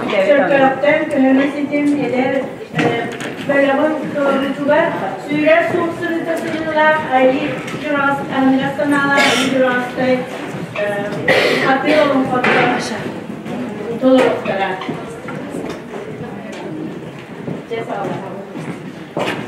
Чөркөөхтөн Көһөҥө ситим эдэр бөлөҕүн туруорутугар сүүрэр суох сырыыта сырыылаах Айыы Дьураас аһыныгас санаалаах Айыы Дьураастай Хатыы олоҥхоттон толоруохтара. Дьэ саҕалаһабыт.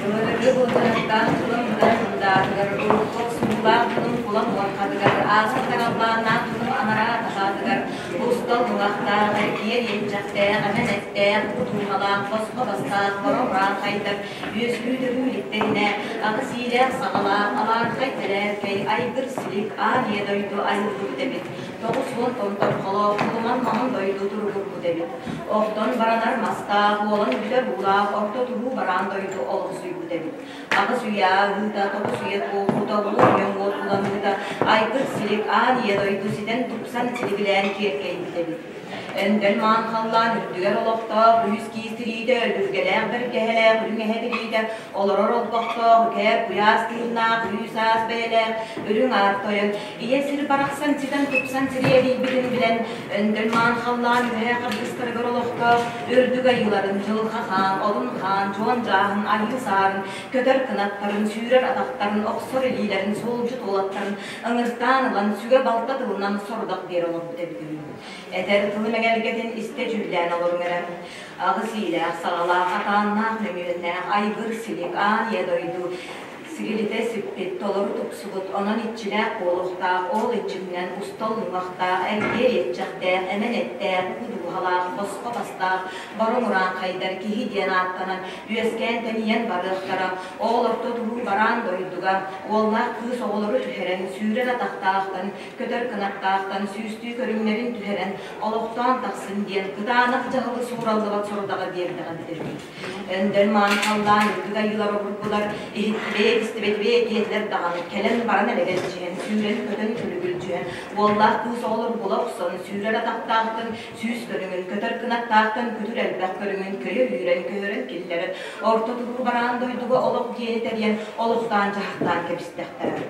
Былыргы былдьаһыктаах дьылым мыра сындаатыгар, урукку охсуһуулаах дьонум кулан уорхатыгар, ааспыт араллааннаах дьонум анараа атахаатыгар, устал муҥахтаах, эргийэр иэччэхтээх, эмэн эттээх, кутууһалаах, босхо бастаах, боро урааҥхайдар үөскүү-төрүү иликтэринэ, аҕыс иилээх саҕалаах, алаархай тэлээркэй, айгыр-силик, аан ийэ дойду айыллыбыт эбит. 90 томторхолоох кулуман маҥан дойду туругурбут эбит. Охтон баранар мастаах, уолан бүтэр уулаах орто туруу бараан дойду олохсуйбут эбит. Аҕыс үйэ ааһыыта, тоҕус үйэ туолуута, улуу үйэҥ уот уланыыта, айгыр-силик аан ийэ дойду ситэн тупсан силигилээн киэркэйбит эбит. Өндөл маан халлаан үрдүгэр олохтоох, үһүс киис тириитэ, өлүргэлээх бэргэһэлээх, үрүҥ эһэ тириитэ, олорор олбохтоох, үкээр куйаас тыыннаах, үүс-аас бэйэлээх, үрүҥ аар тойон, Ийэ сир барахсан ситэн-тупсан сириэдийбитин билэн, өндөл маан халлаан үөһээ харгыстарыгар олохтоох үрдүк айыыларын, дьылҕа хаан, одун хаан, чуон дьааһын, айыы саарын, көтөр кынаттарын, сүүрэр атахтарын, охсор илиилэрин, суолдьут уолаттарын ыҥыртаан ылан, сүгэ-балта тылынан сорудах биэрэ олорбут эбит үһү. Этэр тылым эгэлгэтин истэ дьүүллээн олоруҥ эрэ. Аҕыс иилээх, саҕалаах, атааннаах, мөҥүөннээх, айгыр-силик, аан ийэ дойду Сигилитэ сиппит, толору тупсубут, онон иччилээх буолуохтаах, ол иччитинэн устал уҥуохтаах, эргиэр иэччэхтээх, эмэн эттээх, уу дууһалаах, босхо бастаах, боруҥ урааҥхайдар киһи диэн ааттанан, үөскээн тэнийэн барыахтара. Ол орто туруу бараан дойдуга уоллаах кыыс оҕолору түһэрэн, сүүрэр атахтаахтан, көтөр кынаттаахтан сүүстүү көрүҥнэрин түһэрэн, олохтоон тахсын диэн кытаанах дьаһалы суураллыбат сорудаҕы биэрдэҕэ бүтэрбит. Өндөл мааны халлаан үрдүк айыылар обургулар иһиттибэт, истибэтибэт диэтилэр даҕаны, кэлэн баран элэгэлдьиһэн, сүүрэн-көтөн күлүгүлдьүһэн, уоллаах кыыс оҕолор була охсон, сүүрэр атахтаахтан сүүс көрүҥүн, көтөр кынаттаахтан күтүр элбэх көрүҥүн көйө үүрэн, көһөрөн киллэрэн, орто туруу бараан дойдуга олох диэни тэрийэн, олохтоон-дьаһахтаан кэбистэхтэрэ.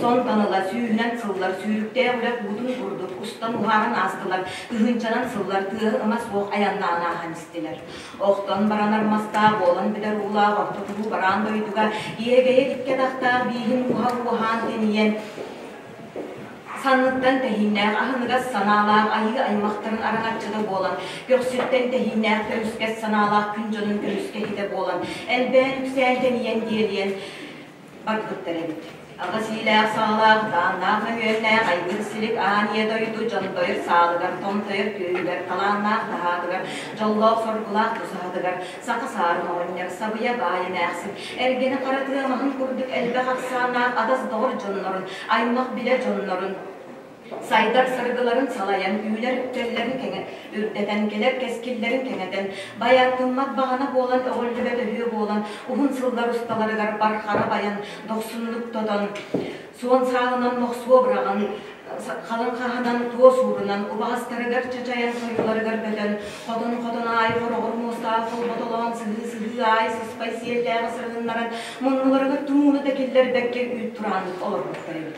Сонтон ыла сүүһүнэн сыллар сүүрүктээх үрэх уутун курдук устан уһааран аастылар, тыһыынчанан сыллар тыаһы-ыма суох айаннаан ааһан истилэр. Охтон баранар мастаах буолан бүтэр уулаах орто туруу бараан дойдуга иэгэйэ икки атахтаах бииһин уһа уоһаан тэнийэн санныттан тэһииннээх аһыныгас санаалаах айыы аймахтарын араҥаччыта буолан, көхсүттэн тэһииннээх көмүскэс санаалаах күн дьонун көмүскэһитэ буолан, элбээн үксээн тэнийэн диэлийэн барбыттар эбит. Аҕыс иилээх-саҕалаах, дааннаах мөһүөннээх айгыр-силик аан ийэ дойду дьондойор саалыгар, томтойор түөһүгэр, талааннаах таһаатыгар, дьоллоох-соргулаах тусаһатыгар, саха саарын оҕонньор, сабыйа баай эмээхсин, эргэни хара тыа маһын курдук элбэх ахсааннаах адас-доҕор дьоннорун, аймах-билэ дьоннорун, Сайдар саргыларын салайан, үүнэр үктэллэрин кэҥэ, үрдэтэн, кэлэр кэскиллэрин кэҥэтэн, байааттыммат баҕана буолан, өҕүллүбэт өһүө буолан, уһун сыллар усталарыгар бархара байан, дохсуннук тотон, суон саалынан мохсуо быраҕан, халыҥ хаһанан туос уурунан, убаҕастарыгар чачайан, сойууларыгар бөтөн, хотон-хотон аайы хороҕор муостаах холботолоон, сыһыы-сыһыы аайы сыспай сиэллээҕи сырыһыннаран, муннуларыгар тумууну да киллэрбэккэ үүт турааннык олорбуттар эбит.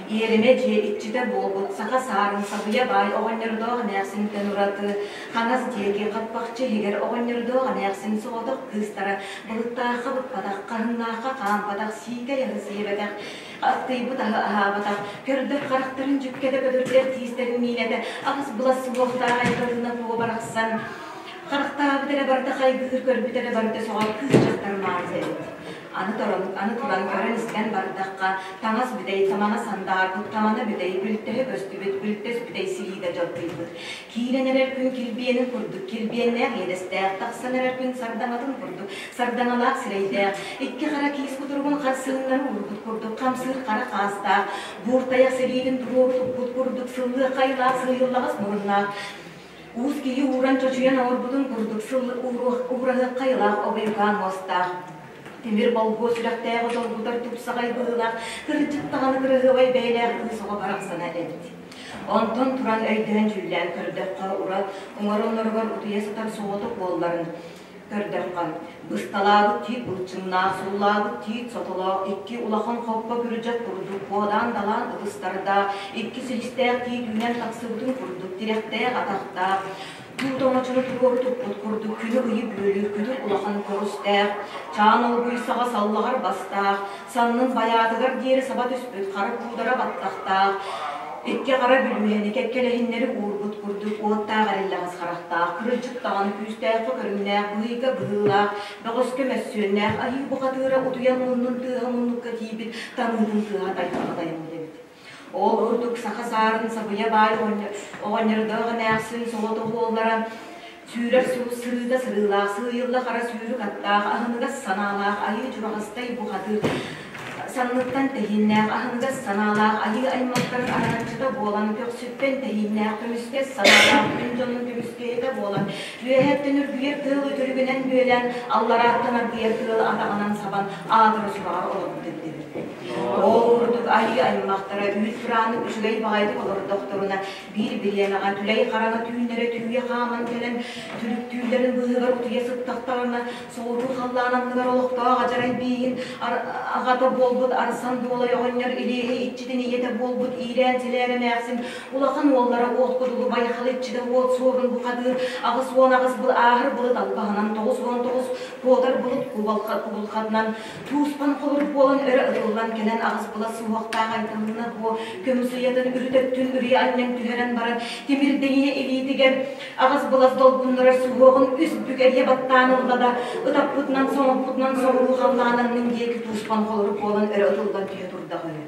Иэримэ дьиэ иччитэ буолбут саха саарын сабыйа баай оҕонньордоох эмээхсинтэн ураты хаҥас диэки хаппахчы иһигэр оҕонньордоох эмээхсин соҕотох кыыстара былыттаахха быкпатах, хаһыҥнаахха хаампатах, сиикэй аһы сиэбэтэх, аттыйбыт аһы аһаабатах, көрдөр харахтарын дьүккэтэ көтүрдэр тиистэрин миинэтэ аҕыс былас суһуохтаах айгырына куо барахсан харахтаабыт эрэ барыта хайгыыр, көрбүт эрэ барыта сөҕөр кыыс дьахтар маанса эбит. Аны туран, аны туран көрөн-истэн бардахха, таҥас бүтэй, тамана сандаарбыт, тамана бүтэй, бүлтэһэ көстүбүт, бүлтэс бүтэй силиитэ дьалкыйбыт. Киирэн эрэр күн килбиэнин курдук, килбиэннээх иэдэстээх, тахсан эрэр күн сардаҥатын курдук, сардаҥалаах сирэйдээх, икки хара киис кутуругун харсыһыннары уурбут курдук, хамсыыр хара хаастаах, бууртайах силиитин туруору туппут курдук, сыллыах хайылаах сыыйыллаҕас муруннаах, Уус киһи ууран чочуйан оҥорбутун курдук сыл уураһыахха айылаах обуйукаан муостаах, тимир болгуо сүрэхтээҕи долгутар тупсаҕай быһыылаах, кырдьык даҕаны кыраһыабай бэйэлээх кыыс оҕо барахсана эбит. Онтон туран өйдөөн-дьүүллээн көрдөххө, урат уҥар онноругар утуйа сытар соҕотох уолларын. Көрдөххө, бысталаабыт тиит былчыҥнаах, суллаабыт тиит сотолоох, икки улахан хоппо күрдьэх курдук куодаан-далаан ытыстардаах, икки силистээх тиит үүнэн тахсыбытын курдук тирэхтээх атахтаах, туут оҥочону туруору туппут курдук күнү-ыйы бүөлүүр күтүр улахан көрүстээх, чаан олгуй саҕа саллаҕар бастаах, саннын байаатыгар диэри саба түспүт хара куудара баттахтаах, икки хара бүлүүһэни кэккэлэһиннэри уурбут курдук уоттаах эриллэҕэс харахтаах, кырдьык даҕаны күүстээххэ көрүҥнээх, быһыйга быһыылаах, бөҕөскө мөссүөннээх айыы бухатыыра утуйан муннун тыаһа муннукка тиийбит таныытын тыаһа тайҕаҕа тайаммыт эбит. Ол курдук саха саарын сабыйа баай оҕонньордоох эмээхсин соҕотох уоллара сүүрэр сулус сырыыта сырыылаах, сыыйылла хара сүүрүк аттаах, аһыныгас санаалаах айыы дьураҕастай бухатыыр санныттан тэһииннээх, аһыныгас санаалаах айыы аймахтарын араҥаччыта буолан, көхсүттэн тэһииннээх, көмүскэс санаалаах күн дьонун көмүскэһитэ буолан, үөһэттэн үргүйэр тыал үтүрүгүнэн бүөлээн, алларааттан аргыйар тыал атаҕынан сабан, аатыра сураҕар олорбут эбит. Ол курдук айыы аймахтара үүт турааннык үчүгэй баҕайытык олордохторуна, биир бириэмэҕэ түлэй хараҥа түүннэрэ түүйэ хааман кэлэн, түлүктүүллэрин быыһыгар утуйа сыттахтарына, соҕуруу халлаан анныгар олохтоох адьарай бииһин аҕата буолбут Арсан Дуолай оҕонньор Илиэһэй иччитин ийэтэ буолбут Иирээн Сэлээр эмээхсин улахан уоллара Уот Кудулу Байхал иччитэ Уот Суорун бухатыыр 88 был ааһар былыт албаһынан 99 куотар былыт кубулхатынан Тууспан холорук буолан өрө ытыллан кэлэн аҕыс былас суһуохтаах айталына буо көмүс уйатын үрүт өттүн үрүйэ анньан түһэрэн баран тимирдэҥиэ илиитигэр аҕыс былас долгуннарар суһуоҕун үс бүк эрийэ баттаан ылла да ытаппытынан соҥоппутунан соҕуруу халлаананнын диэки тууспан холорук буолан өрө ытыллан түһэ турдаҕа үһү.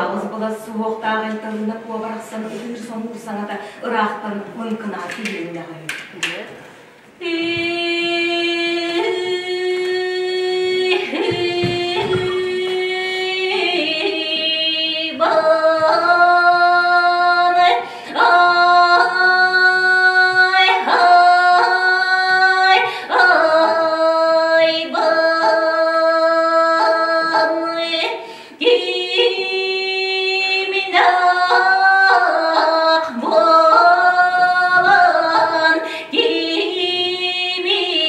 Аҕыс былас суһуохтаах айталына куо барахсан ытыыр-соҥуур саҥата ыраахтан лыҥкынаат иһилиннэҕэ үһү. Киминах буолан, киминах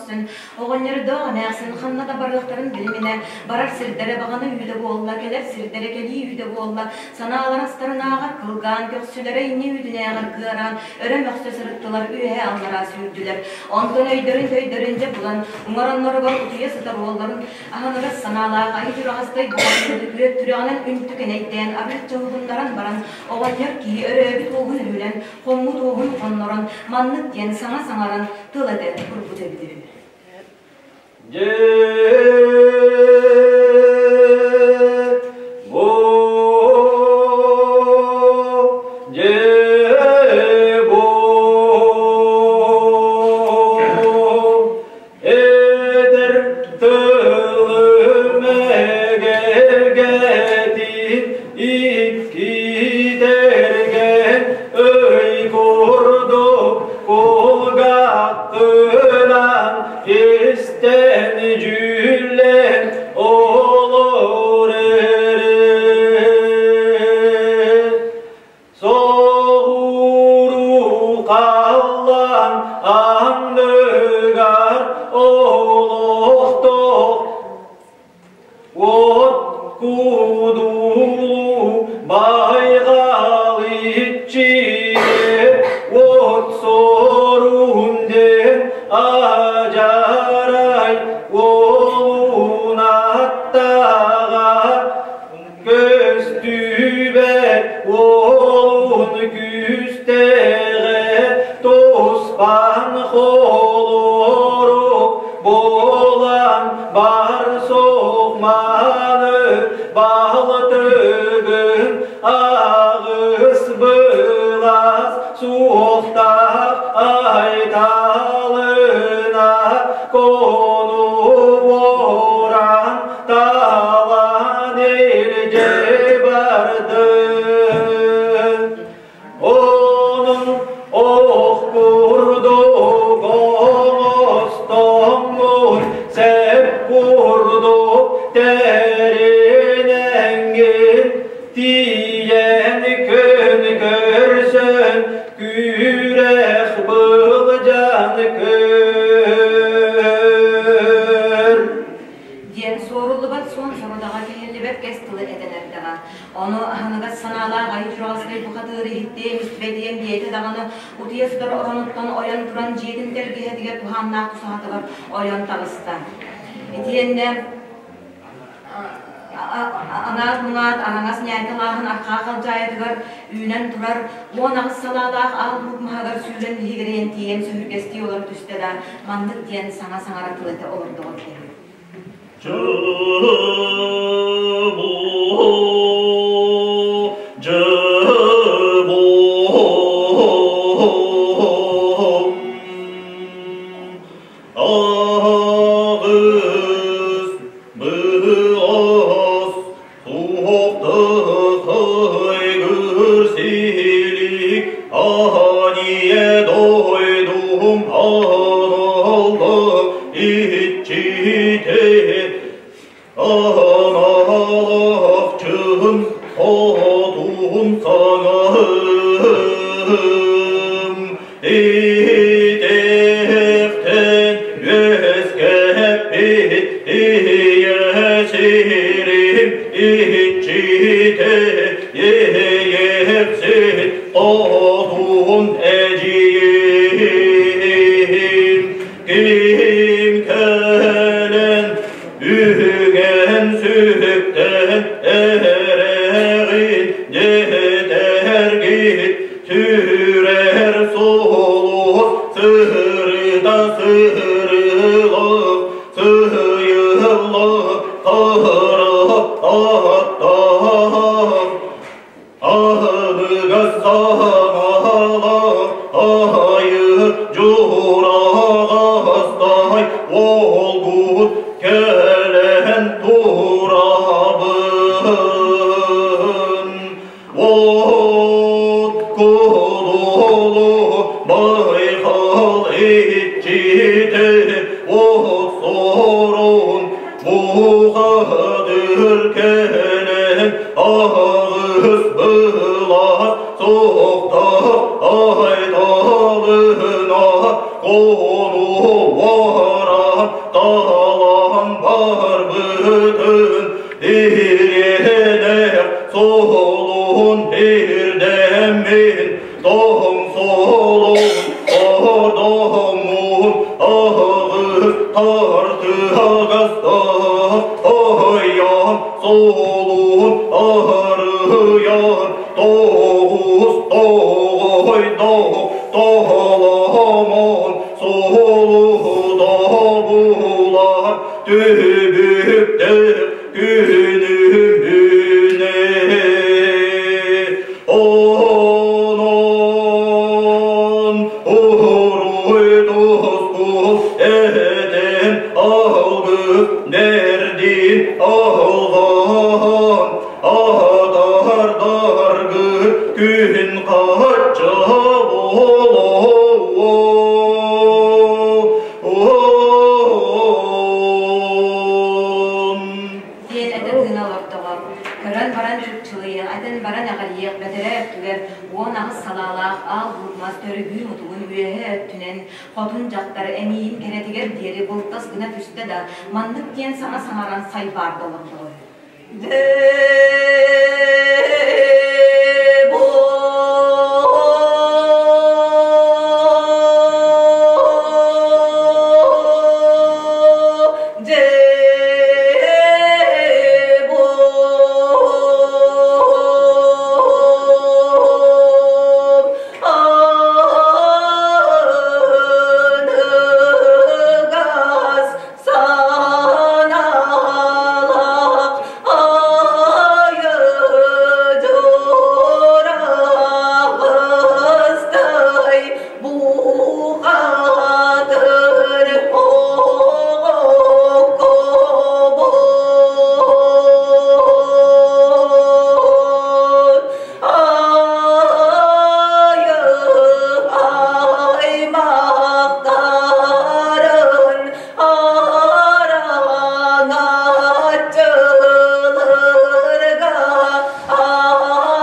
мөхсөн, оҕонньордоох эмээхсин ханна да барыахтарын билиминэ, барар сирдэрэ баҕана үүтэ буолла, кэлэр сирдэрэ кэлии үүтэ буолла, санаалар астарынааҕар кылгаан, көхсүлэрэ инни үүтүнээҕэр кыараан, өрө мөхсө сырыттылар, үөһэ аллараа сүүрдүлэр. Онтон өйдөрүн-төйдөрүн дьэ булан, уҥар онноругар утуйа сытар уолларын аһыныгас санаалаах айы түрэҕэстэй буолан күөт түрэҕинэн үнтү кэнэйдээн арыычча уһугуннаран баран, оҕонньор киһи өрөөбүт уоһун өрүлэн, хоммут уоһун хоннорон, маннык диэн саҥа саҥаран тыл этэн турбут эбит үһү. Эдэр тылым эгэлгэтин иккитэргэн ый курдук кулгааххынан истэн дьүүллэн олор эрэ. Соҕуруу халлаан анныгар олохтоох от куудулуу байҕал иччитэ от сорун диэн адьарай уолунаттаҕа Көстүбэт уолун күүстээҕэ туспан холорук буолан бар суох-маны балтыгын аҕыс былас суохтаах айталына кону буоран талан илдьэ бардын. Онон ох курдук оҥостоҥҥун, сэп курдук тэринэҥҥин, тиийэн күн көрсөн, күрэх былдьан көр. Диэн суоруллубат суон сорудаҕа киһиллибэт кэс тылы этэн эрдэҕэ. Ону аһыныгас санаалаах айыы чураҕаскай бухатыыры иһиттиэм истибэтиэм диэтэ даҕаны, утуйа сытар оронуттан ойон туран дьиэтин тэлгэһэтигэр туһааннаах тусаһатыгар ойон таҕыста. Итиэннэ анаат муҥаат араҥас ньээкэ-лааһын архаа халдьаайытыгар үүнэн турар 18 салаалаах аал луук маһыгар сүүрэн биһигирэйэн тиийэн сөһүргэстии олоро түстэ да, маннык диэн саҥа саҥара тыл этэ олордоҕо эбитэ үһү. Аҕыс быһаас суохтахайгыр силик аһание дойдум аналла иччите аналахчын хотун саҥаһым итэхтэн үөскэппит ийэ сирим иччитэ иэйэхсит хотун эдьиийим ким кэлэн үгэн сүктэн эрэҕин дьэтэргит сүрэр суолус сырыта сырылах сыйылла хара аттаах аһыныгас саҥалаах айы дьураҕастай уолгут кэлэн турабын. От кудулу байхал иччитэ от сорун бухадыр кэлэн аҕыс былас суохтаах айталына кону Аҕыс тартыгастаах айан суолун арыйан тоҕус тоҕойдоох таһаламан суолу булар түбүктээх күнүм үүнэ. Онон уруй тускул этэн алгыс бэрдин алҕаан аһатардаргы күн хачча буолуо. Диэн этэ тыына олордоҕо. Көрөн баран чыпчылыйыах, этэн баран эҕэрийиэх бэтэрээ өттүгэр 18 салаалаах аал буурмас төрүгүү мутугун үөһэ өттүнэн хотун дьахтар эмиийин кэрэтигэр диэри былтас гына түстэ да, маннык диэн саҥа саҥаран сайбаарда олордоҕо. Саналak ayı buğadır okobon. Ayı aymaqların aranacılırga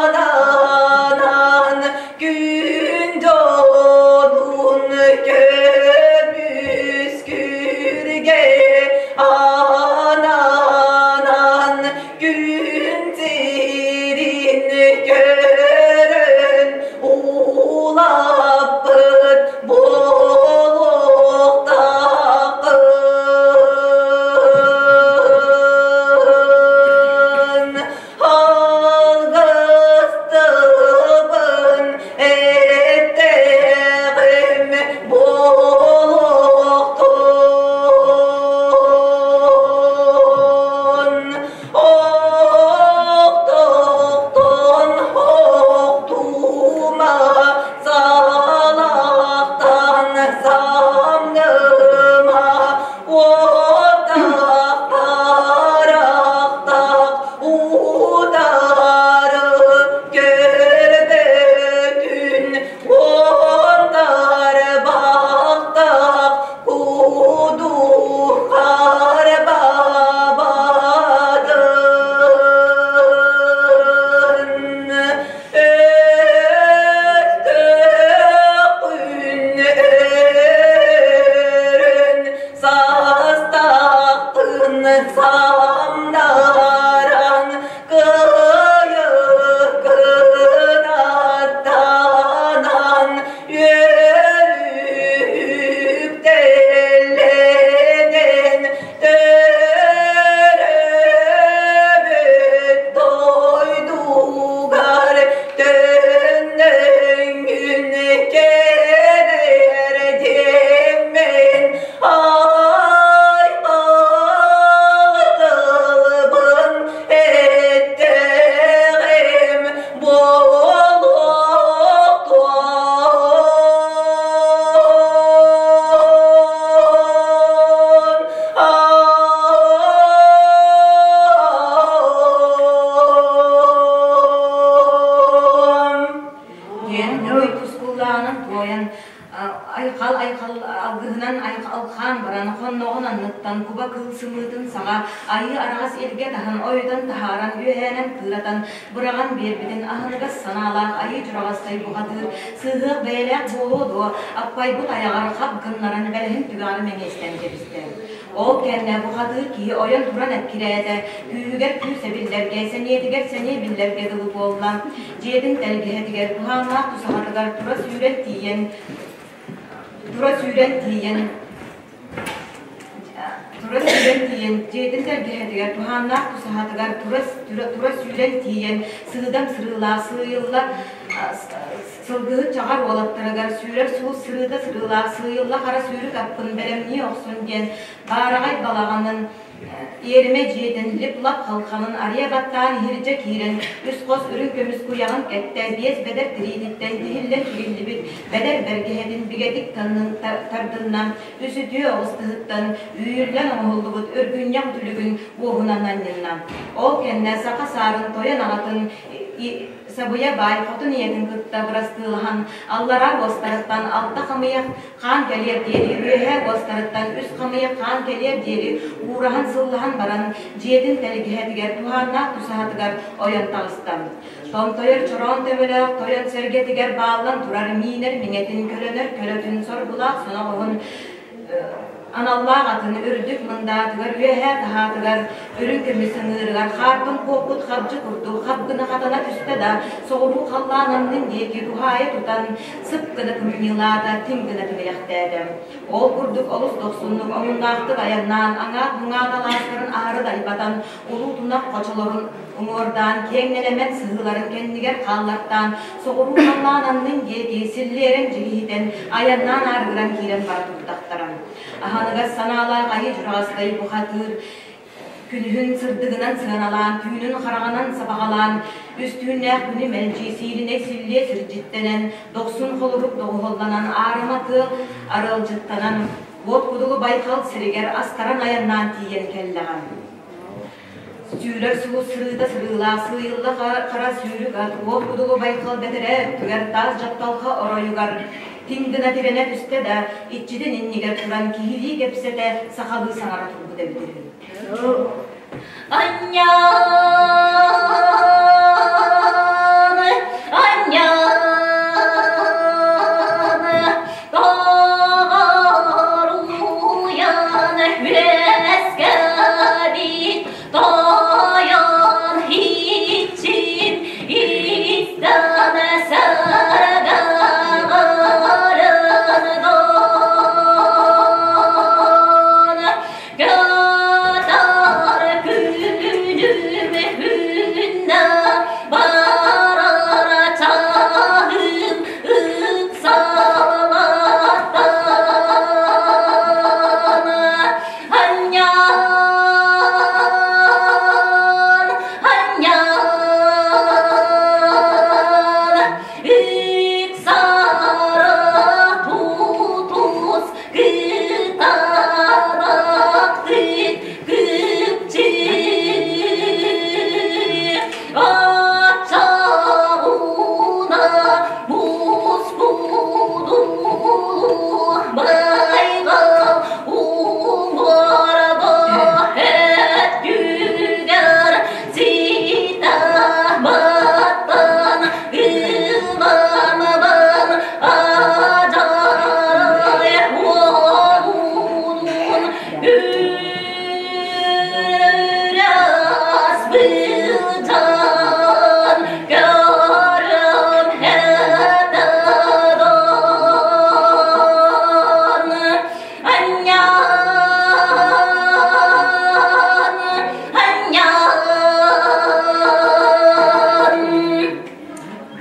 ananan gün donun kömüskürge ananan gün sirin görün ulapıt boluqtaqın algıstыбын эттэҕим буолуохтун Охтохтон охтума салахтан самныма отах тарахтах утары көрбөтүн онтар бахтах кудухар бабадын өстөкүн өрөн састақтын самнаран кыйыкын аттанан өрүктелленен төрөбүт дойдугар төннөнгүн кэлэр диэммин ай тылбын эттэҕим буолуохтун аам. Диэн уруй тускуллааҕынан туойан айхал айхал алгыһынан алхаан баран хонноҕун анныттан куба кыыл сымыытын саҕа айыы араҕас илгэ таһан ойутан таһааран үөһээнэн кыыратан быраҕан биэрбитин аһыныгас санаалаах айыы дьураҕастай бухатыыр сыыһыах бэйэлээх буолуо дуо аппайбыт айаҕар хап гыннаран бэлэһин түгэҕэр мэҥиэстэн кэбистэ. Ол кэннэ бухатыыр киһи ойон туран эккирээтэ, күүһүгэр күүс эбиллэргэ, сэниэтигэр сэниэ биллэргэ дылы буолла. Дьиэтин тэлгэһэтигэр туһааннаах тусаһатыгар тура сүүрэн тиийэн, тура сүүрэн тиийэн сүүрэн тиийэн, дьиэтин тэлгэһэтигэр туһааннаах тусаһатыгар тура сүүрэн тиийэн, сыыдам сырыылаах сыыйылла сылгыһыт чаҕар уолаттарыгар сүүрэр суол сырыыта сырыылаах сыыйылла хара сүүрүк аппын бэлэмнии охсун диэн баараҕай балаҕанын иэримэ дьиэтин лип-лап халханын арыйа баттаан иһирдьэ киирэн үс хос үрүҥ көмүс куйаҕын кэттэ, биэс бэдэр тириититтэн тиһиллэн тигиллибит бэдэр бэргэһэтин бигэтик тардынна, үс үтүө оҕус тыһыттан үүрүллэн оҥоһуллубут өргүнньэх үтүлүгүн уоһунан анньынна. Ол кэннэ саха саарын тойон аҕатын Сабыйа баай хотун ийэтин кытта бырастыылаһан аллараа уостарыттан алта хамыйах хаан кэлиэр диэри, үөһээ уостарыттан үс хамыйах хаан кэлиэр диэри уураһан сыллаһан баран дьиэтин тэлгэһэтигэр туһааннаах тусаһатыгар ойон таҕыста. Томтойор чороон төбөлөөх тойон сэргэтигэр бааллан турар миинэр миҥэтин көлөнөр көлөтүн соргулаах соноҕоһун аналлаах атын үрдүк мындаатыгар үөһээ таһаатыгар үрүҥ көмүс ыҥыырыгар хаартан куоппут хабдьы курдук хап гына хатана түстэ да соҕуруу халлаан аннын диэки туһаайа тутан сып гына кымньыылаата, тиҥ гына тимирэхтээтэ. Ол курдук олус дохсуннук омуннаахтык айаннаан аҥаат-муҥаат алаастарын аһары дайбатан улуу тунах хочолорун уҥуордаан киэҥ нэлэмэн сыһыыларын кэннигэр хааллартаан соҕуруу халлаан аннын диэки силлиэрэн дьигиһитэн айаннаан аарыгыран киирэн бара турдахтара. Аһаныгас санаалаах айыы дьураҕастай бухатыыр күнүһүн сырдыгынан сыаналаан, түүнүн хараҕынан сабаҕалаан, үс түүннээх күнү мэлдьи сиилинэй силлиэ сирдьиттэнэн, дохсун холорук доҕуһуолланан, аарыма тыал арыалдьыттанан, уот кудулу байҕал сиригэр астаран айаннаан тиийэн кэллэҕэ. Сүүрэр сулус сырыыта сырыылаах, сыыйылла хара сүүрүк ат, уот кудулу байҕал бэтэрээ өттүгэр таас дьапталҕа оройугар тиҥ гына тирэнэ түстэ да, иччитин иннигэр туран киһилии кэпсэтэ, сахалыы саҥара турбут эбит үһү. Анньаан, анньаан, тоҕоруйан үөскэбит тойон иччим истэн сардаҕарын дон Көтөр күнүм күннэ барар чаһым ыксалаттан Анньаан, анньаан, ыксара тутус Кытаанахтык күпчү Аччабына муспудулу байҕал уҥуорга өттүгэр ситаматтан ыланабын Адьарай уолунун үрэс быдьан көрөн хэтэ-дон Анньаан, анньаан.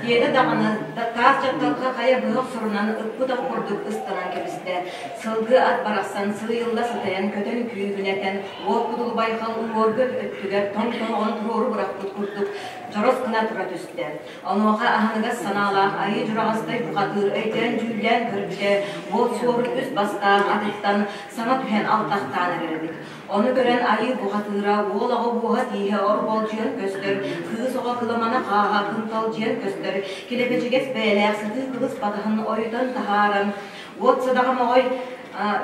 Диэтэ даҕаны таас дьапталҕа хайа быһах сурунан ыппыт ох курдук ыстанан кэбистэ. Сылгы ат барахсан сыыйылла сытайан көтөн күүгүнэтэн, уот кудул байҕал уҥуоргу өттүгэр тоҥ тоһоҕону туруору бырахпыт курдук дьорос гына тура түстэ. Онуоха аһыныгас санаалаах айыы дьураҕастай бухатыыр өйдөөн-дьүүллээн көрбүтэ, уот суорун үс бастаах атыттан саҥа түһэн алтахтаан эрэр эбит. Ону көрөн айыы бухатыыра уол оҕо буоһа тииһэ орболдьуйан көстөр, кыыс оҕо кыламана хааһа кынталдьыйан көстөр, килэбэчигэс бэйэлээх сытыы кылыс батаһын ойутан таһааран, уот садаҕа моҕой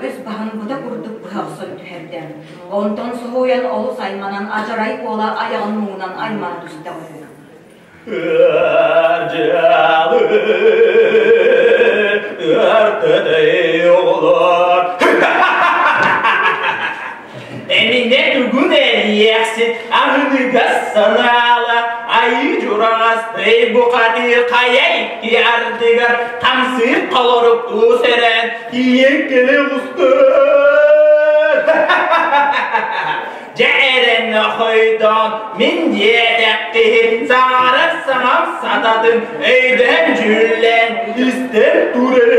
үс баһын быта курдук быһа охсон түһэрдэ. Онтон соһуйан олус айманан адьарай уола айаҕын муҥунан аймана түстэ үһү. Ыардьалы ыртыдай оҕолор Эминэ тугун эриэхсит аһыныгас санаала айыы дьураҕастай бухатыыр хайа икки ардыгар хамсыыр холорук туус эрэн тиийэн кэлэ устар. хойдоон, мин диэтэх киһи саҥарар саҥам сататын өйдөөн дьүүллээн истэн турар.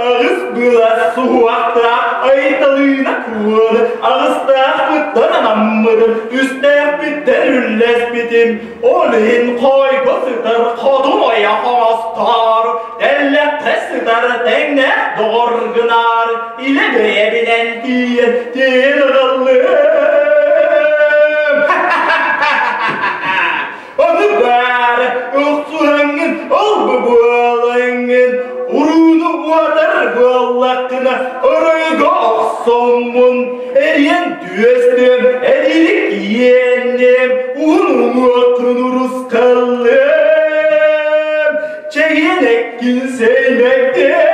Аҕыс былас суһуохтаах айталыына куон, аҕыстаахпыттан анаммытым, үстээхпиттэн үллэспитим, Ол иһин хойго сытар хотун ойох оҥостоор, тэллэххэ сытар тэҥнээх доҕор гынаар, илэ бэйэбинэн тиийэн тиэн аҕаллым. Ону баар охсуһаҥҥын ол-бу буолаҥҥын, урууну уотар буоллаххына оройго охсоммун, эриэн түөстүөм, эриирик иэнним, уһун уҥуоххун урусхаллым, чэгиэн эккин сэймэктиэм.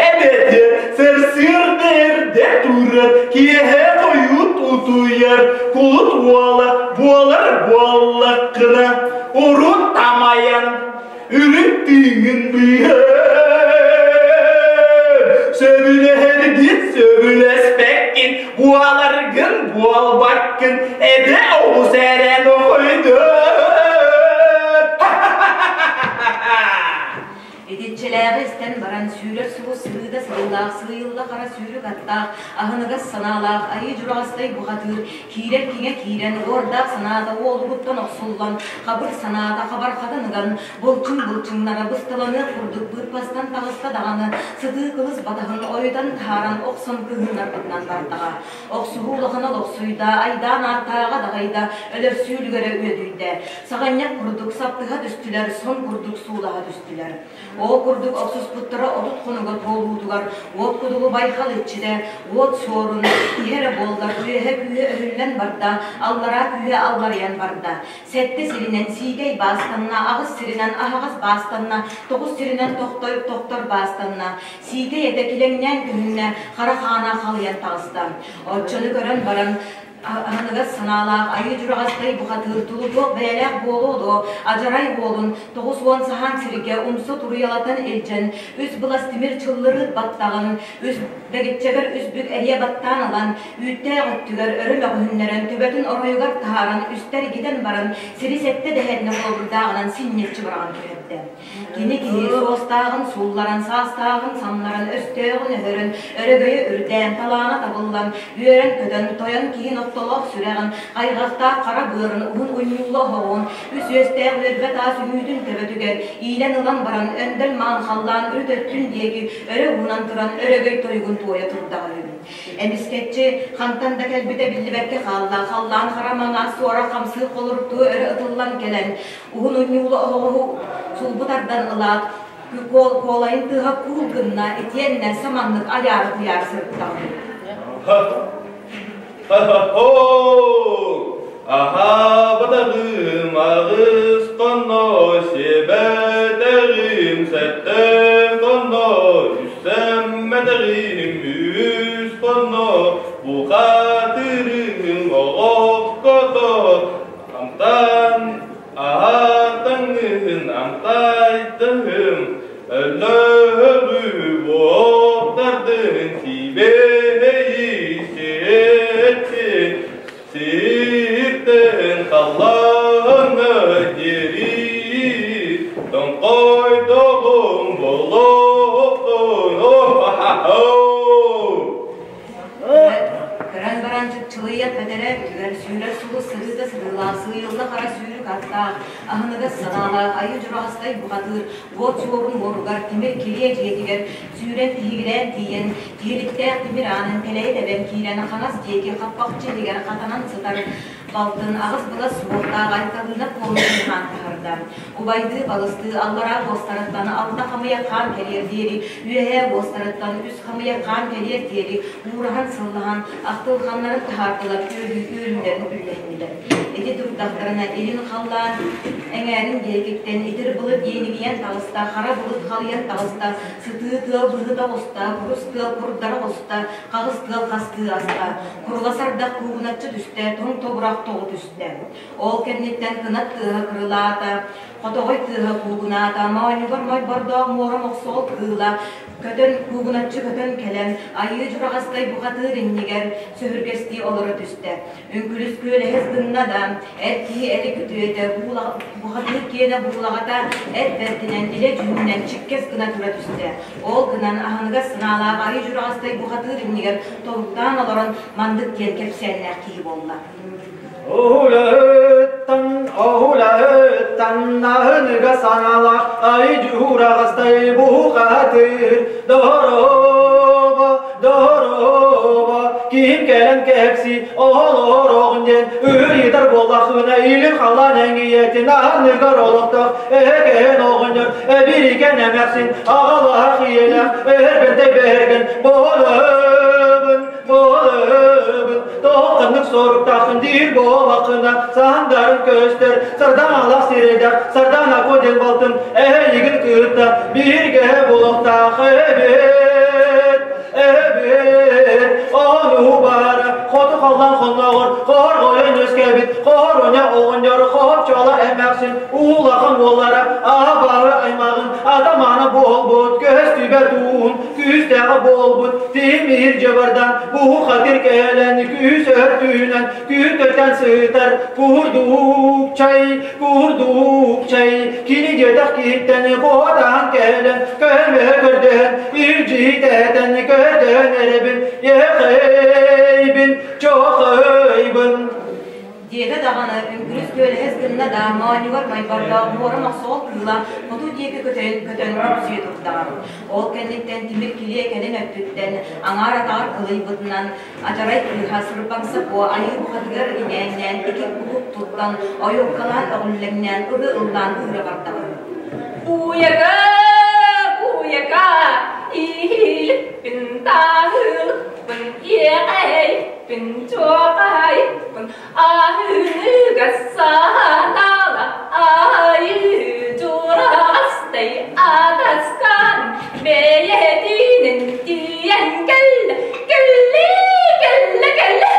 Эбэтэр сарсыарда эрдэ турар, киэһэ хойут утуйар, кулут уола буолар буоллаххына, урут тамайан үрүт тыыҥын быыһа. Сөбүлэһэргин сөбүлэспэккин, буоларгын буолбаккын, эбэ оҕус эрэн охойдун. Итиччэлээҕи истэн баран, сүүрэр сулус сырыыта сырыылаах, сыыйылла хара сүүрүк аттаах, аһыныгас санаалаах, айыы дьураҕастай бухатыыр, киирэр киҥэ киирэн, уордаах санаата уолугуттан охсуллан, хабыр санаата хабархатын ыган, былчыҥ былчыҥнара бысталаныах курдук быыппастан таҕыста даҕаны, сытыы кылыс батаһын ойутан таһааран охсон кыһыннарбытынан бардаҕа. Охсуһуу улахана олохсуйда, айдаан ааттааҕа даҕайда, өлөрсүү үлүгэрэ үөдүйдэ. Саҕанньах курдук саптыһа түстүлэр, сон курдук суулаһа түстүлэр. Ол курдук охсуспуттара 30 хонуга туолуутугар уот кудулу байхал иччитэ, уот суорун, иһэ эрэ буоллар үөһэ күүһэ өһүллэн барда, аллараа күүһэ алларыйан барда. Сэттэ сиринэн сиикэй баастанна, аҕыс сиринэн аһаҕас баастанна, тоҕус сиринэн тохтой тохтор баастанна. Сиикэй этэ килэҥнээн көһүннэ, хара хаана халыйан таҕыста. Оччону көрөн баран аһыныгас санаалаах айыы дьураҕастай бухатыыр тулутуох бэйэлээх буолуо дуо, адьарай уолун 90 саһаан сиргэ умса туруйалатан илдьэн, үс былас тимир чыллырыыт баттаҕын, үс бэгиччэгэр үс бүк эрийэ баттаан ылан, үүттээх өттүгэр өрө мөҕүһүннэрэн, төбөтүн оройугар таһааран үстэр игитэн баран, сири сэттэ дэһэринэ холобурдааҕынан синньэччи быраҕан түһэрдэ. Кини киһи суостааҕын суулларан, саастааҕын самнаран, өстөөҕүн өһөрөн, өрөгөйө үрдээн, талаана табыллан, үөрэн-көтөн, тойон киһи нохтолоох сүрэҕин, хайҕахтаах хара быарын, уһун унньуулла оһоҕун, үс үөстээх үөрбэ таас үҥүүтүн төбөтүгэр иилэн ылан баран, өндөл маан халлаан үрүт өттүн диэки өрө уунан туран өрөгөй тойугун туойа турдаҕа үһү. Эмискэччи хантан да кэлбитэ биллибэккэ хаалла, халлаан хара маҥаас суора хамсыы холоруктуу өрө ытыллан кэлэн, Уһун унньуулу оһоҕоһу сулбу тардан ылаат, куолайын тыаһа куул гынна итиэннэ саманнык айаары куйаар сырыттаҕым. Аһаабатаҕым аҕыс хонно, сиэбэтэҕим сэттэ хонно, үссэммэтэҕим үс хонно, бухатырым оҕоккото Амтан аһаатаҥҥын амтайдыһым, өллөһөрү буоттардын сибэһэйи сиэччи, сиртэн халлааҥҥа диэри тоҥхойдоҕум болоохтун Көрөн баран чыпчылыйан бэтэрээ үтүгэр сүүрэр сулус сырыыта сырыылаах, сыыйылла хара сүүрүк аттаах, аһыныгас санаалаах, айыы дьураҕастай бухатыыр, уот суорун уоругар, тимир килиэ дьиэтигэр сүүрэн тиһигирээн тиийэн, тиһиликтээх тимир аанын тэлэйэ тэбэн киирэн, хаҥас диэки хаппахчы иһигэр хатанан сытар балтын аҕыс былас суохтаах Айталыына куолутун хаан таһарда. Убайдыы балыстыы аллараа буостарыттан алта хамыйах хаан кэлиэр диэри, үөһээ буостарыттан үс хамыйах хаан кэлиэр диэри уураһан-сыллаһан, ахтылҕаннарын таһаардылар, үөрүүлэрин үллэһиннилэр. Ити турдахтарына илин халлаан эҥээрин диэкиттэн итир былыт иэнигийэн таҕыста, хара былыт халыйан таҕыста, сытыы тыал быһыта оҕуста, курус тыал курдара оҕуста, хаҕыс тыал хастыы аста, курулас ардах куугуначчы түстэ, тоҥ тобурах тоҕу түстэ. Ол кэнниттэн кынат тыаһа кырылаата, да, хотоҕой тыаһа куугунаата, моонньугар мойбордоох муора мохсоҕол кыыла көтөн куугуначчы көтөн кэлэн, айыы дьураҕастай бухатыыр иннигэр сөһүргэстии олоро түстэ. Үҥкүлүс күөлэһис гынна да, эр киһи эли күтүөтэ, бухатыыр киэнэ буулаҕата эт бэрдинэн, илэ дьүһүнүнэн чиккэс гына тура түстэ. Ол гынан аһыныгас санаалаах айыы дьураҕастай бухатыыр иннигэр тобуктаан олорон маннык диэн кэпсээннээх киһи буолла. Оһулаһыттан, оһулаһыттан аһыныга саҥалаах ай дьуһураҕастай буһухаатыр доһоробо, доһоробо киһим кэлэн кэпси оһолороҕун диэн ыйытар буоллахына илин халаан эҥийэтин аһыныгар олохтоох эһэ-кэһэн оҕонньор эбирикэн эмэхсин аҕалаах ийэлээх эһэрбэнтэй бэһэргэн боһолоһыбын Буолабын, тоһоҕоннук соруктааххын диир буолаххына, саһандарын көстөр, сардаҥалаах сирэйдээх, сардаҥа диэн балтым эһэлигин кытта бииргэ буолуохтаах эбит, эбит. Ону баара хоту халлаан хонноҕор, хорҕойон үөскээбит, хоруня оҕонньор, хоһоччола эмээхсин, улахан уоллара, аһа-баһы аймаҕын, атамаана буолбут, көстүбэт уун, күүстээх буолбут тимир дьабардан буһу-хатыр кэлэн күүс өртүнэн күүтөтөн сытар курдук чай курдук чай кини диэтэх киһиттэн куотаан кэлэн көмө көрдөһөн илдьитэтэн көрдөһөн эрэбин ехейбин чохойбун Диэтэ даҕаны, үҥкүрүс күөлэһэс гынна да, моонньугар майбардаах муора мохсоҕол кыыла хоту диэки көтөн, көтөн күпсүйэ турдаҕа. Ол кэнниттэн тимир килиэ кэлин өттүттэн аҥаар атаҕар кылыйбытынан адьарай кыыһа сырбаҥса куо айыы бухатыгар инээннээн икик-кулук туттан, ойуоккалаан өҕүллэҥнээн ыры ыллаан ыыра бардаҕа. Буйака, буйака, иһилиппин, таһылыппын, иэҕэйиппин, чуоҕайыппын, Аһыныга саатала айыы дьураҕастай атаскан бэйэтинэн тиийэн кэллэ кэлли кэллэ кэллэ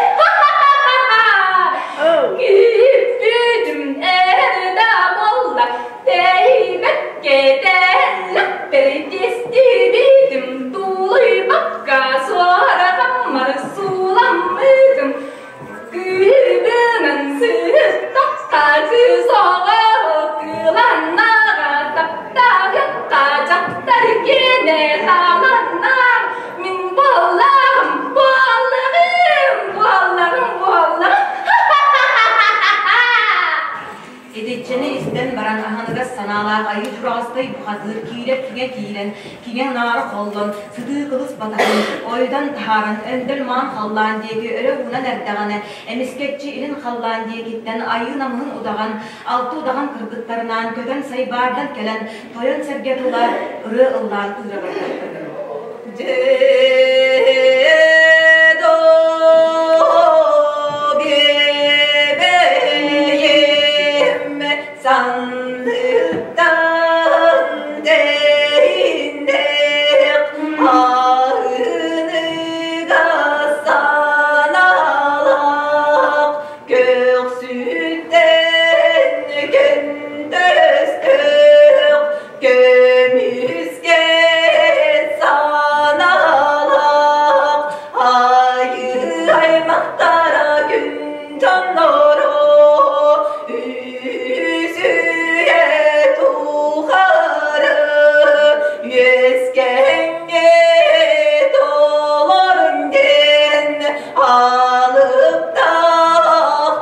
Киирбитим эрдэ буолла тэйбэккэ тэллэхпэр тиэстибитим тулуйбакка суорҕаммар сууламмытым Кыыбынан сыыстахха кыыс оҕо кыыланнаҕа таптаһыкка дьахтар киэнэ хааланнаах мин буоллаҕым буоллаҕым буоллаҕым буоллаҕым Итиччэни истэн баран аһыныгас санаалаах айыы дьураҕастай бухатыыр киирэр киҥэ киирэн, киҥэ-наара холлон, сытыы кылыс батаһын ойутан таһааран өндөл маан халлаан диэки өрө уунан эрдэҕинэ, эмискэччи илин халлаан диэкиттэн айыы намыһын удаҕан, алта удаҕан кыргыттарынаан көтөн сайбаардан кэлэн, тойон сэргэ тула ырыа ыллаан ыыра барбыттар. Санныттан тэйиннэх аһыныга саналаах көхсүттэн көндөстөх көмүскэ саналаах айыы аймахтара күн дьонноро үсүе тухары үөскэҥҥэ толорун диэн алыптаах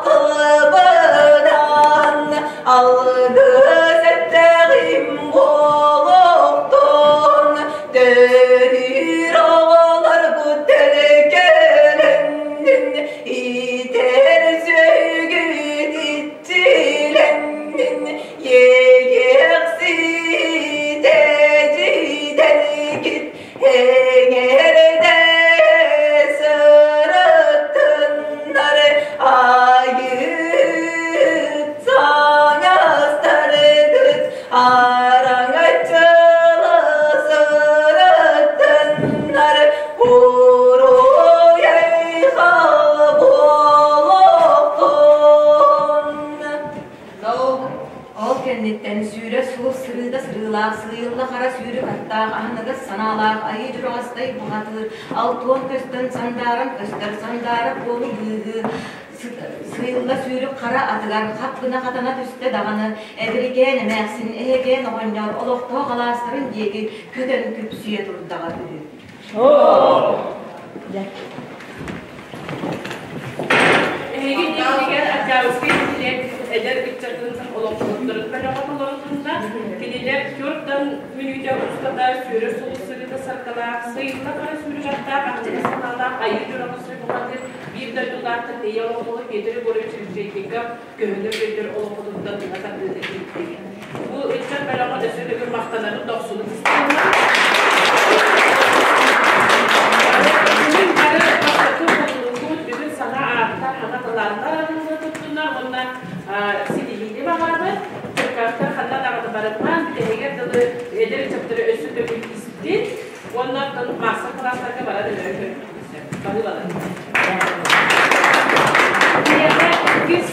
тылбынан алгыс эттэҕим буолуохтун төрүүр оҕолорбут төлкөлөннүн иитэр сүөгүт иччилэннин иэйиэхситэ дьиидэргит эҥэрдэ сырыттыннар айыыт саҥастаргыт араҥаччыла сырыттыннар уруй-айхал буолуохтун Ол кэнниттэн санаалаах айыы дьураҕастай бухатыыр алтуон көстөн сандааран көстөр сандаара куолу быыһыы сыылла сүүрүк хара атыгар хап гына хатана түстэ даҕаны эбирикээн эмээхсин эһэкээн оҕонньор олохтоох алаастарын диэки көтөн күпсүйэ турдаҕа үһү. Эһиги иннигэр Октябрьскай нэһилиэк эдэр ыччатын олохтоохторуттан оҕотолорутунна кинилэр түөртэн мүнүүтэ устата сүүрэр сулус сырыыта саргылаах, сыйылла хара сүүрүк аттаах, аһыныгас санаалаах айыы дьоро бухатыыр биир дойдулаахтан ийэ олохтоох Петр Егорович Алексеевичка көһөнөр өйдөр олоххутуттан туһа тардыыта киирдигит. Бу ыччат бөлөҕө өссө төгүл махтанарын дохсунун истэннэ. Бүгүн бары бастакы холонугут бүгүн саҥа ааттар, саҥа талааннар арылла туттунар уонна ситиһиини баҕарабыт. Чөркөөхтөр ханна даҕаны барытынан бүтэһигэр дылы эдэр ыччаттары өссө төгүл истин уонна маастар-кылаастарга баран өлөрө көрүөхпүт. Баһыыбалар. Иккис